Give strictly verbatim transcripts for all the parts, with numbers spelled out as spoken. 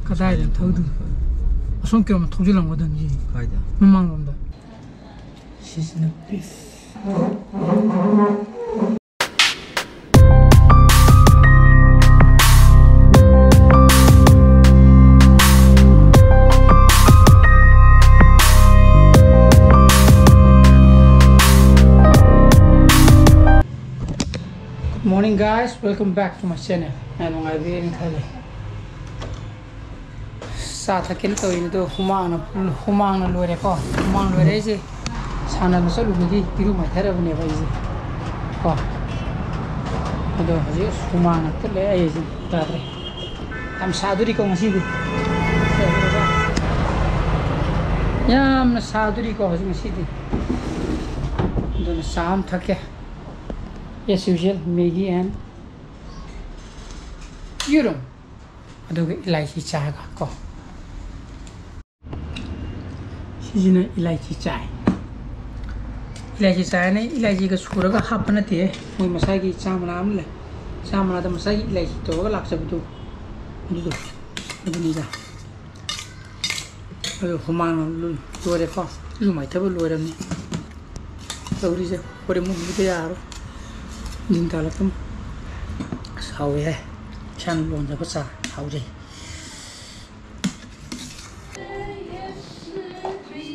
ꯀꯗꯥꯏꯗ ꯊꯧꯗꯣꯏꯅꯣ? ꯑꯁꯣꯝ ꯀꯤꯂꯣꯃꯤꯇꯔ ꯊꯧꯖꯤꯜꯂꯝꯒꯗꯕꯅꯤ꯫ ꯀꯥꯏꯗ? ꯃꯃꯥꯡꯂꯣꯝꯗ꯫ ꯁꯤꯁꯤꯅ piece. Good morning, guys, welcome back to my channel. ꯌꯥꯝ ꯅꯨꯡꯉꯥꯏꯕꯤꯔꯦꯅ ꯈꯜꯂꯦ꯫ ꯆꯥ ꯊꯛꯀꯦꯅ ꯇꯧꯔꯤꯅꯤ ꯑꯗꯣ ꯍꯨꯃꯥꯡꯅ, ꯍꯨꯃꯥꯡꯅ ꯂꯣꯏꯔꯦꯀꯣ꯫ ꯍꯨꯃꯥꯡ ꯂꯣꯏꯔꯦ ꯑꯩꯁꯦ꯫ ꯁꯥꯟꯅꯕ ꯆꯠꯂꯨꯕꯒꯤ ꯏꯔꯨ ꯃꯥꯏꯊꯔꯕꯅꯦꯕ ꯑꯩꯁꯦ ꯀꯣ꯫ ꯑꯗꯣ ꯍꯧꯖꯤꯛ ꯍꯨꯃꯥꯡ ꯉꯥꯛꯇ ꯂꯣꯏ ꯑꯩꯁꯦ ꯇꯥꯗ꯭ꯔꯦ꯫ ꯌꯥꯝ ꯁꯥꯗꯣꯔꯤꯀꯣ ꯉꯁꯤꯗꯤ꯫ ꯌꯥꯝꯅ ꯁꯥꯗꯣꯔꯤꯀꯣ ꯍꯧꯖꯤꯛ ꯉꯁꯤꯗꯤ꯫ ꯑꯗꯨꯅ ꯆꯥ ꯑꯃ ꯊꯛꯀꯦ꯫ As usual, Maggi and ꯌꯦꯔꯨꯝ꯫ ꯑꯗꯨꯒ ꯏꯂꯥꯏꯆꯤ ꯆꯥꯒ ꯀꯣ꯫ ꯁꯤꯁꯤꯅ ꯏꯂꯥꯏꯆꯤ ꯆꯥꯏ꯫ ꯏꯂꯥꯏꯆꯤ ꯆꯥꯏꯅ ꯏꯂꯥꯏꯆꯤꯒ ꯁꯨꯔꯒ ꯍꯥꯞꯄ ꯅꯠꯇꯦ꯫ ꯃꯣꯏ ꯃꯁꯥꯒꯤ ꯆꯥ ꯃꯅꯥ ꯑꯃ ꯂꯩ꯫ ꯆꯥ ꯃꯅꯥꯗ ꯃꯁꯥꯒꯤ ꯏꯂꯥꯏꯆꯤ ꯇꯧꯔꯒ ꯂꯥꯛꯆꯕꯗꯣ꯫ ꯑꯗꯨꯗꯣ꯫ ꯑꯗꯨꯅꯤꯗ꯫ ꯑꯗꯨ ꯍꯨꯃꯥꯡ ꯂꯣꯏꯔꯦꯀꯣ꯫ ꯏꯔꯨ ꯃꯥꯏꯊꯕ ꯂꯣꯏꯔꯕꯅꯤ꯫ ꯇꯧꯔꯤꯁꯦ꯫ ꯍꯣꯔꯦꯟ ꯃꯨꯟꯕꯗ ꯌꯥꯔꯣꯏ꯫ ꯅꯤꯡ ꯇꯥꯂꯛꯄ꯫ ꯑꯁ, ꯍꯥꯎꯋꯦꯍꯦ꯫ ꯏꯁꯥꯅ ꯂꯣꯟꯖꯕ ꯆꯥ ꯍꯥꯎꯖꯩ꯫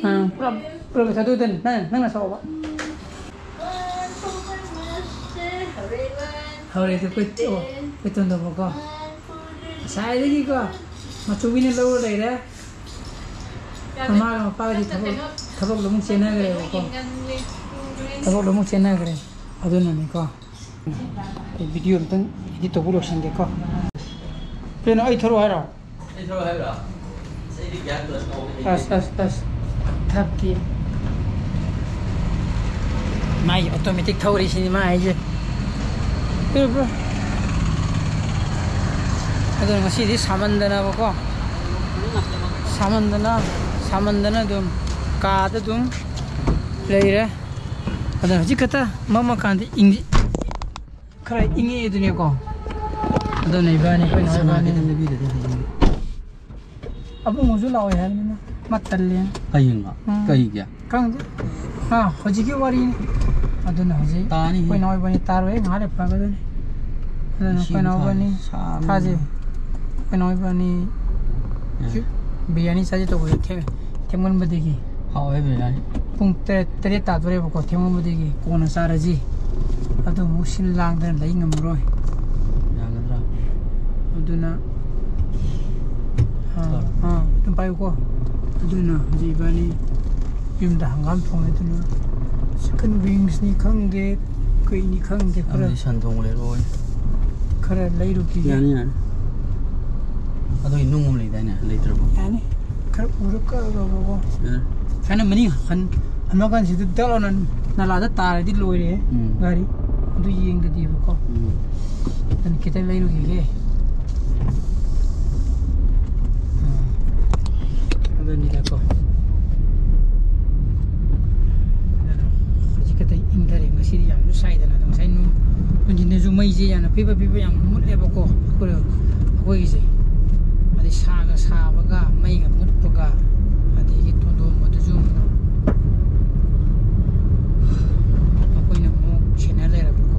ꯑꯥ, ꯄꯨꯔꯥ, ꯄꯨꯔꯥ ꯄꯩꯁꯥꯗꯨ ꯑꯗꯨꯅꯤ꯫ ꯅꯪ, ꯅꯪꯅ ꯁꯥꯎꯕ꯫ ꯍꯧꯔꯦ ꯑꯗꯨ ꯀꯣꯏ-, ꯑꯣ, ꯀꯣꯏ ꯇꯣꯟꯗꯧꯕꯀꯣ꯫ ꯉꯁꯥꯏꯗꯒꯤꯀꯣ, ꯃꯆꯨꯒꯤꯅ ꯂꯧꯔ ꯂꯩꯔꯦ꯫ ꯃꯃꯥꯒ ꯃꯄꯥꯒꯗꯤ ꯊꯕꯛ, ꯊꯕꯛ ꯂꯣꯏꯅ ꯆꯦꯟꯅꯈ꯭ꯔꯦꯕꯀꯣ꯫ ꯊꯕꯛ ꯂꯣꯏꯅ ꯆꯦꯟꯅꯈ꯭ꯔꯦ꯫ ꯑꯗꯨꯅꯅꯤꯀꯣ꯫ ꯑꯩ video ꯑꯝꯇꯪ edit ꯇꯧꯕ ꯂꯣꯏꯁꯟꯒꯦꯀꯣ꯫ ꯀꯩꯅꯣ, ꯑꯩ ꯊꯣꯛꯂꯛꯑꯣ ꯍꯥꯏꯔꯣ? ꯑꯩ ꯊꯣꯛꯂꯛꯑꯣ ꯍꯥꯏꯔꯣ? ꯑꯁ, ꯑꯩꯗꯤ gas plus ꯇꯧꯕꯅꯤ꯫ ꯑꯁ, ꯑꯁ, ꯑꯁ꯫ ꯊꯛꯇꯤ꯫ ꯃꯥꯏ automatic ꯊꯧꯔꯤꯁꯤꯅꯤ ꯃꯥ ꯍꯥꯏꯁꯦ꯫ ꯄꯤꯔꯣ, ꯄꯤꯔꯣ꯫ ꯑꯗꯣ ꯉꯁꯤꯗꯤ ꯁꯥꯃꯟꯗꯅꯕꯀꯣ꯫ ꯁꯥꯃꯟꯗꯅ, ꯁꯥꯃꯟꯗꯅ ꯑꯗꯨꯝ ꯀꯥꯗ ꯑꯗꯨꯝ ꯂꯩꯔꯦ꯫ ꯑꯗꯣ ꯍꯧꯖꯤꯛ ꯈꯛꯇ ꯃꯝꯃꯀꯥꯟꯗ ꯏꯪ-, ꯈꯔ ꯏꯪꯉꯛꯑꯦ ꯑꯗꯨꯅꯦꯀꯣ꯫ ꯑꯗꯨꯅ ꯏꯕꯥꯅꯤ, ꯑꯩꯈꯣꯏ ꯅꯥꯎ ꯁꯅꯥ ꯏꯕꯥꯅꯤ꯫ ꯈꯤꯇꯪ ꯂꯩꯕꯤꯔꯗꯤ ꯍꯌꯦꯡꯒꯤ꯫ ꯑꯕꯨꯡꯉꯣꯁꯨ ꯂꯥꯛꯑꯣꯏ ꯍꯥꯏꯕꯅꯤꯅ ꯃꯥ ꯇꯜꯂꯦ꯫ ꯍꯌꯦꯡꯂꯣ? ꯎꯝ꯫ ꯀꯩꯒꯤ? ꯈꯪꯗꯦ꯫ ꯑꯥ, ꯍꯧꯖꯤꯛꯀꯤ ꯋꯥꯔꯤꯅꯤ꯫ ꯑꯗꯨꯅ ꯍꯧꯖꯤꯛ ꯇꯥꯅꯤ꯫ ꯑꯩꯈꯣꯏ ꯅꯥꯎ ꯏꯕꯥꯅꯤ ꯇꯥꯔꯣꯏ, ꯉꯥꯏꯍꯥꯛ ꯂꯩ ꯐꯒꯗꯣꯏꯅꯤ꯫ ꯑꯗꯨꯅ ꯏꯁꯤꯡ ꯑꯩꯈꯣꯏ ꯅꯥꯎ ꯏꯕꯥꯅꯤ ꯊꯥꯁꯤ꯫ ꯊꯥꯁꯦ꯫ ꯑꯩꯈꯣꯏ ꯅꯥꯎ ꯏꯕꯥꯅꯤ ꯎꯝ꯫ ꯕꯤꯔꯌꯥꯅꯤ ꯆꯥꯁꯦ ꯇꯧꯕꯁꯦ ꯊꯦꯡ-, ꯊꯦꯡꯃꯟꯕꯗꯒꯤ ꯍꯥꯎꯋꯦ ꯕꯤꯔꯌꯥꯅꯤ꯫ ꯄꯨꯡ ꯇꯔꯦꯠ, ꯇꯔꯦꯠ ꯇꯥꯗꯣꯔꯦꯕꯀꯣ, ꯊꯦꯡꯃꯟꯕꯗꯒꯤ ꯀꯣꯟꯅ ꯆꯥꯔꯁꯤ꯫ ꯑꯗꯨ ꯑꯃꯨꯛ ꯁꯤꯜ ꯂꯥꯡꯗꯅ ꯂꯩ ꯉꯝꯃꯔꯣꯏ꯫ ꯌꯥꯒꯗ꯭ꯔꯥ? ꯑꯗꯨꯅ, ꯑꯥ, ꯍꯣꯏ꯫ ꯑꯥ, ꯑꯗꯨꯝ ꯄꯥꯏꯌꯨꯀꯣ꯫ ꯑꯗꯨꯅ ꯍꯧꯖꯤꯛ ꯏꯕꯥꯅꯤ ꯌꯨꯝꯗ ꯍꯪꯒꯥꯝ ꯊꯣꯡꯉꯦ, ꯑꯗꯨꯅ chicken wingsꯅꯤ ꯈꯪꯗꯦ, ꯀꯩꯅꯤ ꯈꯪꯗꯦ, ꯈꯔ ꯑꯗꯨꯗꯤ ꯁꯟ ꯊꯣꯡꯕ ꯂꯩꯔꯛꯑꯣ꯫ ꯈꯔ ꯂꯩꯔꯨꯈꯤꯒꯦ꯫ ꯌꯥꯅꯤ, ꯌꯥꯅꯤ꯫ ꯑꯗꯨꯒꯤ ꯅꯨꯡ ꯑꯃ ꯂꯩꯗꯥꯏꯅꯦ? ꯂꯩꯇ꯭ꯔꯕꯣ? ꯌꯥꯅꯤ꯫ ꯈꯔ ꯎꯔ ꯀꯛꯑꯒꯀꯣ꯫ ꯌꯥꯅꯤ꯫ ꯁꯨꯃꯥꯏꯅ ꯃꯅꯤꯡ ꯍꯟ-, ꯍꯟꯕꯀꯥꯟꯁꯤꯗ ꯗꯛ ꯂꯥꯎꯅ ꯅꯂꯥꯗ ꯇꯥꯔꯗꯤ ꯂꯣꯏꯔꯦ ꯎꯝ꯫ ꯒꯥꯔꯤ꯫ ꯑꯗꯨ ꯌꯦꯡꯗꯗꯤꯕꯀꯣ꯫ ꯎꯝ꯫ ꯑꯗꯨꯅ ꯈꯤꯇꯪ ꯂꯩꯔꯨꯈꯤꯒꯦ꯫ ꯑꯥ꯫ ꯑꯗꯨꯅꯤꯗꯀꯣ꯫ ꯑꯗꯨꯅ ꯍꯧꯖꯤꯛ ꯈꯛꯇ ꯏꯪꯊꯔꯦ꯫ ꯉꯁꯤꯗꯤ ꯌꯥꯝꯁꯨ ꯁꯥꯏꯗꯅ꯫ ꯑꯗꯣ ꯉꯁꯥꯏ ꯅꯨꯡ-, ꯅꯨꯡꯊꯤꯟꯗꯁꯨ ꯃꯩꯁꯦ ꯌꯥꯝꯅ ꯐꯤꯕ ꯐꯤꯕ ꯌꯥꯝ ꯃꯨꯠꯂꯦꯕꯀꯣ꯫ ꯑꯩꯈꯣꯏ, ꯑꯩꯈꯣꯏꯒꯤꯁꯦ꯫ ꯑꯗꯩ ꯁꯥꯒ ꯁꯥꯕꯒ, ꯃꯩꯒ ꯃꯨꯠꯄꯒ, ꯑꯗꯒꯤ ꯊꯣꯟꯗꯣꯟꯕꯗꯨꯁꯨ ꯑꯃꯨꯛ ꯑꯩꯈꯣꯏꯅ ꯑꯃꯨꯛ ꯁꯦꯟꯅ ꯂꯩꯔꯕꯀꯣ꯫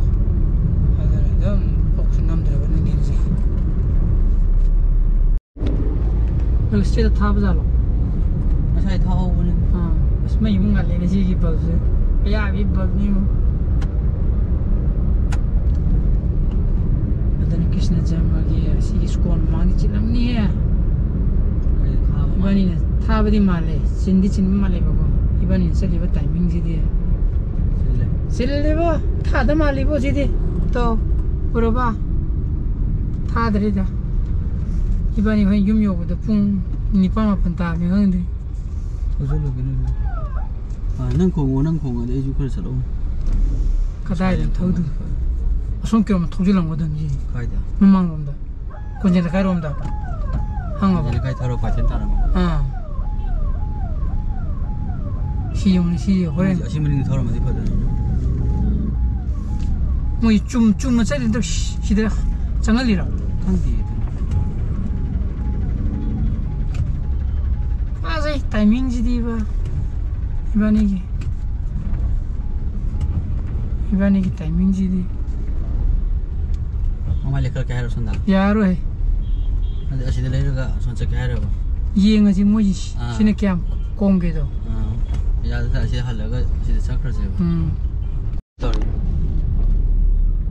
ꯑꯗꯨꯅ ꯑꯗꯨꯝ ꯀꯣꯛꯁꯨ ꯅꯝꯗ꯭ꯔꯕ ꯅꯨꯡꯊꯤꯟꯁꯦ꯫ ꯅꯪ ꯁꯤꯗ ꯊꯥꯕ ꯖꯥꯠꯂꯣ? ꯉꯁꯥꯏ ꯊꯥꯍꯧꯕꯅꯦ꯫ ꯑꯥ, ꯑꯁ, ꯃꯩ ꯑꯃꯨꯛ ꯉꯥꯜꯂꯦ ꯉꯁꯤꯒꯤ ꯕꯜꯕꯁꯦ꯫ ꯑꯌꯥꯕꯤ ꯕꯜꯕꯅꯤ ꯑꯃꯨꯛ꯫ ꯑꯗꯨꯅ ꯀ꯭ꯔꯤꯁꯅ ꯖꯔꯃꯒꯤ ꯑꯁꯤꯒꯤ ꯁ꯭ꯀꯣꯟ ꯃꯃꯥꯡꯗꯤ ꯆꯤꯜꯂꯝꯅꯤꯍꯦ꯫ ꯀꯔꯤ ꯊꯥꯕ ꯃꯥꯜꯂꯦ? ꯏꯕꯥꯅꯤꯅ ꯊꯥꯕꯗꯤ ꯃꯥꯜꯂꯦ, ꯆꯤꯟꯗꯤ ꯆꯤꯟꯕ ꯃꯥꯜꯂꯦꯕꯀꯣ꯫ ꯏꯕꯥꯅꯤꯅ ꯆꯠꯂꯤꯕ ꯇꯥꯏꯃꯤꯡꯁꯤꯗꯤ꯫ ꯆꯤꯜꯂꯦ꯫ ꯆꯤꯜꯂꯦꯕꯣ, ꯊꯥꯗ ꯃꯥꯜꯂꯤꯕꯣ ꯁꯤꯗꯤ꯫ ꯇꯣ, ꯎꯔꯕ? ꯊꯥꯗ꯭ꯔꯤꯗ꯫ ꯏꯕꯥꯅꯤ ꯍꯣꯏ ꯌꯨꯝ ꯌꯧꯕꯗ ꯄꯨꯡ ꯅꯤꯄꯥꯟ ꯃꯥꯄꯟ ꯇꯥꯕꯅꯤ ꯈꯪꯗꯦ꯫ ꯊꯧꯖꯤꯜꯂꯨꯒꯦ ꯅꯣꯏ꯫ ꯑꯥ, ꯅꯪ ꯈꯣꯡꯉꯣ, ꯅꯪ ꯈꯣꯡꯉꯗꯤ ꯑꯩꯁꯨ ꯈꯔ ꯆꯠꯂꯧ꯫ ꯀꯗꯥꯏꯗ ꯊꯧꯗꯣꯏꯅꯣ? ꯑꯁꯣꯝ ꯀꯤꯂꯣꯃꯤꯇꯔ ꯊꯧꯖꯤꯜꯂꯝꯒꯗꯕꯅꯤ꯫ ꯀꯥꯏꯗ? ꯃꯃꯥꯡꯂꯣꯝꯗ꯫ ꯀꯣꯟꯖꯦꯜ ꯂꯩꯀꯥꯏꯔꯣꯝꯗ꯫ ꯍꯪꯉꯕ? ꯀꯣꯟꯖꯦꯜ ꯂꯩꯀꯥꯏ ꯊꯧꯔ ꯄꯥꯏꯊꯦꯜ ꯇꯥꯔꯝꯃꯒ꯫ ꯑꯥ꯫ ꯁꯤ ꯌꯦꯡꯉꯨꯅꯦ, ꯁꯤ ꯍꯣꯔꯦꯟ꯫ ꯑꯁꯤ ꯃꯅꯤꯡꯗ ꯊꯧꯔꯝꯃꯗꯤ ꯐꯗꯣꯏꯅꯤ꯫ ꯃꯣꯏ ꯆꯨꯝ-, ꯆꯨꯝꯅ ꯆꯠꯂꯤꯗꯣ ꯁꯤ-, ꯁꯤꯗ ꯆꯪꯍꯜꯂꯤꯔꯣ? ꯈꯪꯗꯦ ꯑꯗꯨ꯫ ꯑꯦ, ꯇꯥꯏꯃꯤꯡꯁꯤꯗꯤꯕ, ꯏꯕꯥꯅꯤꯒꯤ, ꯏꯕꯥꯅꯤꯒꯤ ꯇꯥꯏꯃꯤꯡꯁꯤꯗꯤ꯫ ꯃꯃꯥꯏ ꯂꯩꯈꯠꯂꯛꯀꯦ ꯍꯥꯏꯔꯣ ꯁꯣꯝꯗ? ꯌꯥꯔꯣꯏ꯫ ꯑꯗꯨ ꯑꯁꯤꯗ ꯂꯩꯔꯒ ꯑꯁꯣꯝ ꯆꯠꯀꯦ ꯍꯥꯏꯔꯕ? ꯌꯦꯡꯉꯁꯤ ꯃꯣꯏꯁꯤ, ꯑꯥ꯫ ꯁꯤꯅ ꯀꯌꯥꯝ ꯀꯣꯝꯒꯦꯗꯣ꯫ ꯑꯥ, ꯌꯥꯗ ꯇꯥꯔꯗꯤ ꯁꯤꯗ ꯍꯜꯂꯒ ꯁꯤꯗ ꯆꯠꯈ꯭ꯔꯁꯦꯕ꯫ ꯎꯝ꯫ ꯇꯧꯔꯤ꯫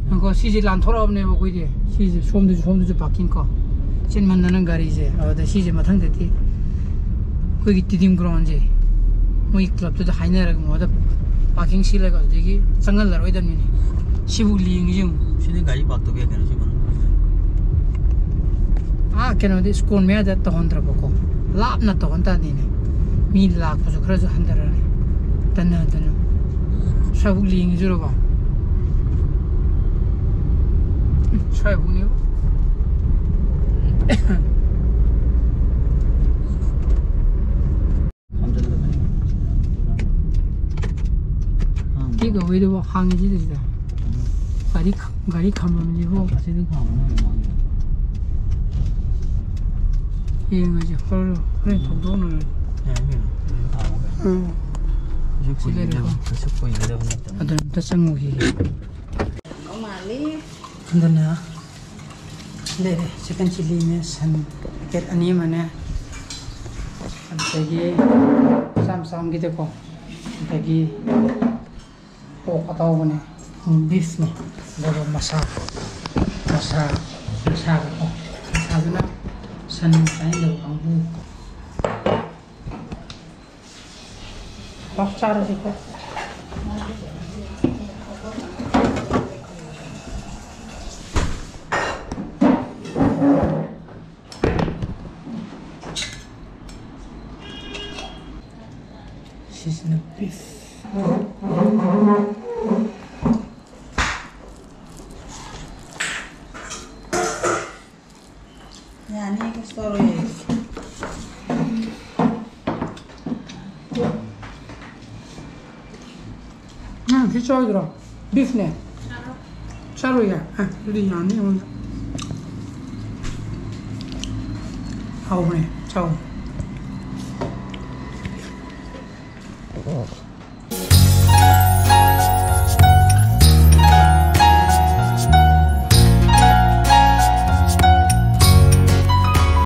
ꯉꯥꯏꯈꯣ, ꯁꯤꯁꯦ ꯂꯥꯟꯊꯣꯔꯛꯑꯕꯅꯦꯕ ꯑꯩꯈꯣꯏꯗꯤ꯫ ꯁꯤꯁꯦ ꯁꯣꯝꯗꯁꯨ, ꯁꯣꯝꯗꯁꯨ ꯄꯥꯔꯀꯤꯡ ꯀꯣ꯫ ꯆꯤꯟꯃꯟꯗꯅ ꯒꯥꯔꯤꯁꯦ꯫ ꯑꯗꯨꯗ ꯁꯤꯁꯦ ꯃꯊꯪꯗꯗꯤ ꯑꯩꯈꯣꯏꯒꯤ ꯇꯤꯗꯤꯝ ꯒ꯭ꯔꯥꯎꯟꯁꯦ ꯃꯣꯏ ꯀ꯭ꯂꯕꯇꯨꯗ ꯍꯥꯏꯅꯔꯒ ꯃꯉꯣꯟꯗ ꯄꯥꯔꯀꯤꯡ ꯁꯤꯜꯂꯒ ꯑꯗꯨꯗꯒꯤ ꯆꯪꯍꯜꯂꯔꯣꯏꯗꯕꯅꯤꯅꯦ꯫ ꯁꯤꯕꯨ ꯂꯦꯡꯉꯤꯁꯦ ꯌꯦꯡꯉꯨ꯫ ꯁꯤꯗꯤ ꯒꯥꯔꯤ ꯄꯥꯔꯛ ꯇꯧꯕ ꯌꯥꯏ ꯀꯩꯅꯣ, ꯁꯤ ꯃꯅꯨꯡ꯫ ꯑꯥ, ꯀꯩꯅꯣꯗꯤ ꯁ꯭ꯀꯣꯟ ꯃꯌꯥꯗ ꯇꯧꯍꯟꯗ꯭ꯔꯕꯀꯣ, ꯂꯥꯞꯅ ꯇꯧꯍꯟ ꯇꯥꯗꯤꯅꯦ꯫ ꯃꯤ ꯂꯥꯛꯄꯁꯨ ꯈꯔꯁꯨ ꯍꯟꯊꯔꯛꯑꯅꯤ꯫ ꯇꯟꯅ ꯇꯟꯅ꯫ ꯁ꯭ꯋꯥꯏꯕꯨꯛ ꯂꯦꯡꯉꯤꯁꯤꯔꯣꯕ? ꯁ꯭ꯋꯥꯏꯕꯨꯛꯅꯦꯕ꯫ ꯇꯦꯛ ꯑꯋꯦꯗꯨꯕꯨ ꯍꯥꯡꯉꯤꯁꯤꯗ ꯁꯤꯗ꯫ ꯒꯥꯔꯤ ꯈ-, ꯒꯥꯔꯤ ꯈꯥꯝꯃꯝꯁꯤꯕꯨ꯫ ꯑꯁꯤꯗꯤ ꯈꯥꯝꯃꯝꯃꯣꯏ ꯃꯃꯥꯡꯗ꯫ ꯌꯦꯡꯉꯁꯤ, ꯍꯣꯔꯦꯟ, ꯍꯣꯔꯦꯟ ꯊꯧꯗꯣꯛꯅꯔꯁꯤ꯫ ꯌꯥꯏ ꯀꯩꯅꯣ, ꯑꯗꯨꯝ ꯈꯥꯝꯃꯣ ꯀꯩꯅꯣ꯫ ꯎꯝ꯫ ꯀꯩꯁꯨ ꯁꯤ ꯂꯩꯔꯦꯀꯣ꯫ ꯀꯨꯏꯒꯗꯕ, ꯀꯩꯁꯨ ꯀꯨꯏꯒꯗꯕ ꯅꯠꯇꯕꯅꯤ꯫ ꯑꯗꯨ ꯑꯝꯇ ꯆꯪꯉꯨꯈꯤꯒꯦ꯫ ꯑꯗꯨꯅ ꯂꯩꯔꯦ, ꯆꯤꯛꯀꯟ ꯆꯤꯂꯤꯅꯦ, ꯁꯟ ꯄꯦꯀꯦꯠ ꯑꯅꯤ ꯑꯃꯅꯦ, ꯑꯗꯒꯤ ꯃꯆꯥ ꯃꯆꯥ ꯑꯃꯒꯤꯗꯀꯣ, ꯑꯗꯒꯤ ꯄꯣꯛ ꯑꯇꯥꯎꯕꯅꯦ, ꯕꯤꯐꯅꯦ, ꯑꯗꯨꯒ ꯃꯁꯥ, ꯃꯁꯥ, ꯃꯁꯥꯒꯀꯣ, ꯃꯁꯥꯗꯨꯅ ꯁꯟ ꯆꯥꯅꯤꯡꯗꯕ ꯀꯥꯡꯕꯨ꯫ ꯄꯥꯛ ꯆꯥꯔꯁꯤꯀꯣ꯫ ꯁꯤꯁꯤꯅ ꯕꯤꯐ꯫ ꯌꯥꯅꯤ, ꯀꯩꯁꯨ ꯇꯧꯔꯣꯏꯌꯦ꯫ ꯅꯪ ꯁꯤ ꯆꯥꯔꯣꯏꯗ꯭ꯔꯣ? ꯕꯤꯐꯅꯦ? ꯆꯥꯔꯣꯏꯌꯦ? ꯑꯦ, ꯑꯗꯨꯗꯤ ꯌꯥꯅꯤ ꯑꯩꯉꯣꯟꯗ꯫ ꯍꯥꯎꯕꯅꯦ, ꯆꯥꯎ꯫